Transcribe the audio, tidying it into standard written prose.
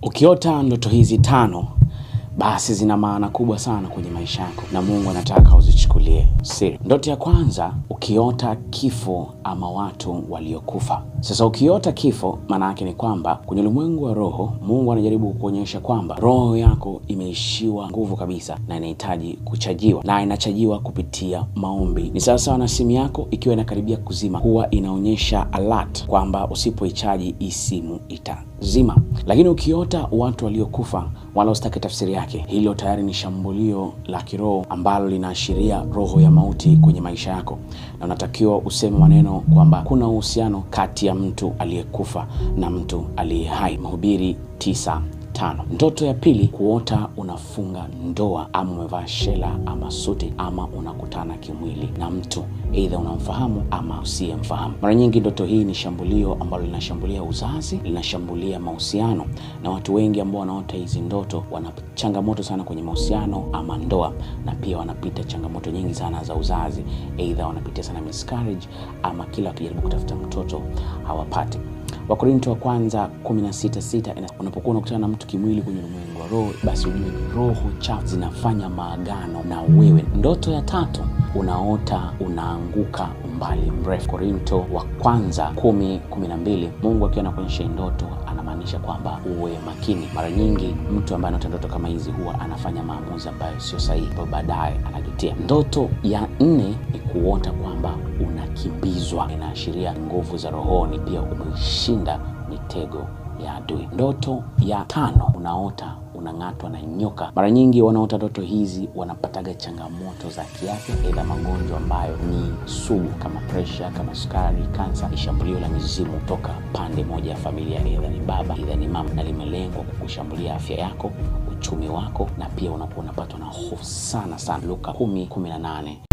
Ukiota ndoto hizi tano, basi zina maana kubwa sana kwenye maisha yako na Mungu anataka uzichukulie siri. Ndoto ya kwanza, ukiota kifo ama watu waliokufa. Sasa ukiota kifo, maana yake ni kwamba kwenye ulimwengu wa roho, Mungu anajaribu kukuonyesha kwamba roho yako imeishiwa nguvu kabisa na inahitaji kuchajiwa, na inachajiwa kupitia maombi. Ni sawasawa na simu yako ikiwa inakaribia kuzima, huwa inaonyesha alert kwamba usipoichaji hii simu itazima. Lakini ukiota watu waliokufa, wala usitake tafsiri yake, hilo tayari ni shambulio la kiroho ambalo linaashiria roho ya mauti kwenye maisha yako, na unatakiwa useme maneno kwamba kuna uhusiano kati ya mtu aliyekufa na mtu aliye hai. Mhubiri 9:5. Ndoto ya pili, kuota unafunga ndoa ama umevaa shela ama suti ama unakutana kimwili na mtu aidha unamfahamu ama usiyemfahamu. Mara nyingi ndoto hii ni shambulio ambalo linashambulia uzazi, linashambulia mahusiano, na watu wengi ambao wanaota hizi ndoto wana changamoto sana kwenye mahusiano ama ndoa, na pia wanapita changamoto nyingi sana za uzazi, aidha wanapitia sana miscarriage ama kila wakijaribu kutafuta mtoto hawapati. Wakorinto wa kwanza 16:6, unapokuwa unakutana na mtu kimwili kwenye ulimwengu wa roho, basi ujue ni roho chafu zinafanya maagano na wewe. Ndoto ya tatu, unaota unaanguka umbali mrefu. Korinto wa kwanza 10:12, Mungu akiwa anakuonyesha ndoto anamaanisha kwamba uwe makini. Mara nyingi mtu ambaye anaota ndoto kama hizi huwa anafanya maamuzi ambayo sio sahihi, ambayo baadaye anajutia. Ndoto ya nne ni kuota kwamba unakimbizwa, inaashiria nguvu za rohoni, pia umeishinda mitego ya adui. Ndoto ya tano, unaota unang'atwa na nyoka. Mara nyingi wanaota ndoto hizi wanapataga changamoto za kiafya, aidha magonjwa ambayo ni sugu kama presha, kama sukari, kansa. Ni shambulio la mizimu toka pande moja ya familia, aidha ni baba, aidha ni mama, na limelengwa kukushambulia afya yako, uchumi wako, na pia unakuwa unapatwa na hofu sana sana. Luka 10:18.